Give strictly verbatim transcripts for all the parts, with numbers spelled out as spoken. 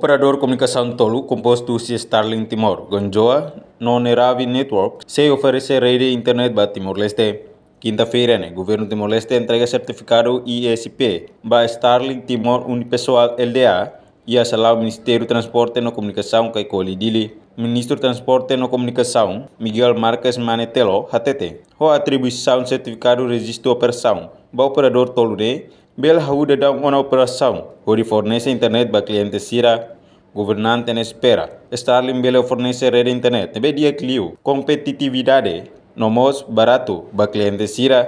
Operadór komunikasaun tolu kompostu husi Starlink Timor, Gonjoa, no Neravi Network, sei oferese rede internet ba Timor-Leste. Kinta-feira ne'e, Governu Timor-Leste entrega sertifikadu I S P ba Starlink Timor Unipesoal L D A, iha Salaun Ministériu Transporte no Komunikasaun, Caicoli, Dili. Ministru Transporte no Komunikasaun, Miguel Marques Manetelo, hateten, ho atribuisaun sertifikadu rejistu operasaun ba operadór tolu ne'e, bele hahú daudaun ona operasaun hodi fornese internet ba kliente sira. Governante ne'e espera Starlink bele fornese rede internet ne'ebé di'ak liu, kompetitividade, no mós baratu ba kliente sira.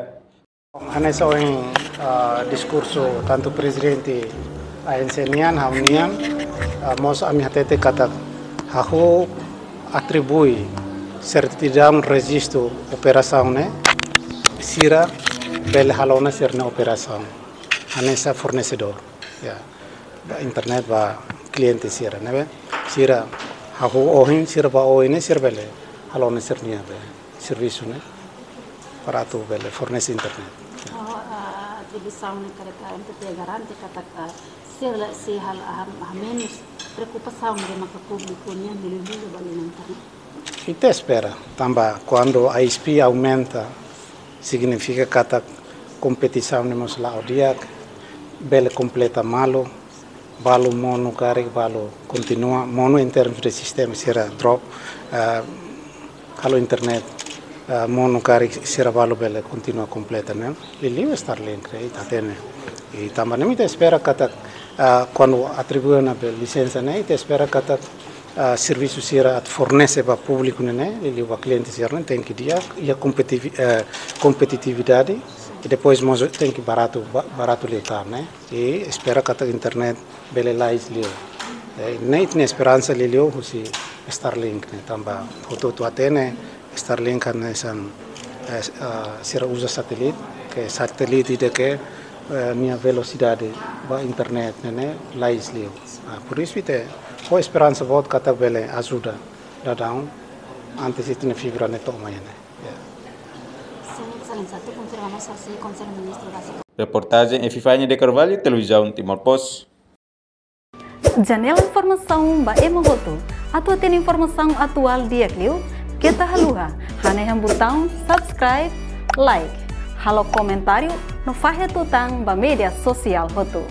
Hanesan ohin, ah, diskursu tantu prezidente A N C nian, ha'u nian, ah, mós ami hatete katak hahú atribui sertidaun rejistu operasaun ne'e, sira bele halo ona sira-nia operasaun hanesan fornesedór, ya, ba internet ba kliente sira, ne'ebé sira hahú ohin, sira ba oin ne'e, sira bele halo ona sira-nia be servisu ne'e para atu bele fornese internet. Oh, ah, atribuisaun ne'e karik M T T garante katak, ah, sei la, sei hal, ah, ah, menus preokupasaun de maka públiku nian liuliu ba liña internet. Ita espera, tanba kuandu I S P aumenta, signifika katak kompetisaun ne'e mós la'o di'ak, bele kompleta malu, balu monu karik balu kontinua monu em termos de sistema sira drop, ah, halo internet, ah, monu karik sira balu bele kontinua kompleta ne'e. Liuliu Starlink ne'e, ita hatene. I tanba ne'e ita espera katak, ah, kuandu atribui ona be lisensa ne'e, ita espera katak, ah, servisu sira atu fornese ba públiku ne'e, ne'e, liuliu ba kliente sira ne'e, tenke di'ak, iha kompetivi-, eh, kompetitividade, i depois mós tenke baratu, ba-, baratu liután ne'e. I espera katak internet bele lalais liu. Eh, ne'e ita-nia esperansa liuliu husi Starlink ne'e, tanba hotu-hotu hatene Starlink hanesan, eh, ah, sira uza satelit, ke satelit ida ke, eh, nia velosidade ba internet ne'e, ne'e lalais liu. Ah, por isso ita ho esperansa boot katak bele ajuda daudaun antes ita-nia fibra ne'e to'o mai ne'e. Ya. Sin, Exelénsia, atu konfirma mós, se Konsellu Ministru ba Reportajen Epifania de Carvalho, Televizaun Timor Post. Janela informasaun ba ema hotu. Atu hatene informasaun atuál di'ak liu, keta haluha hanehan butaun subscribe, like, halo komentáriu no fahe tutan ba média sosiál hotu.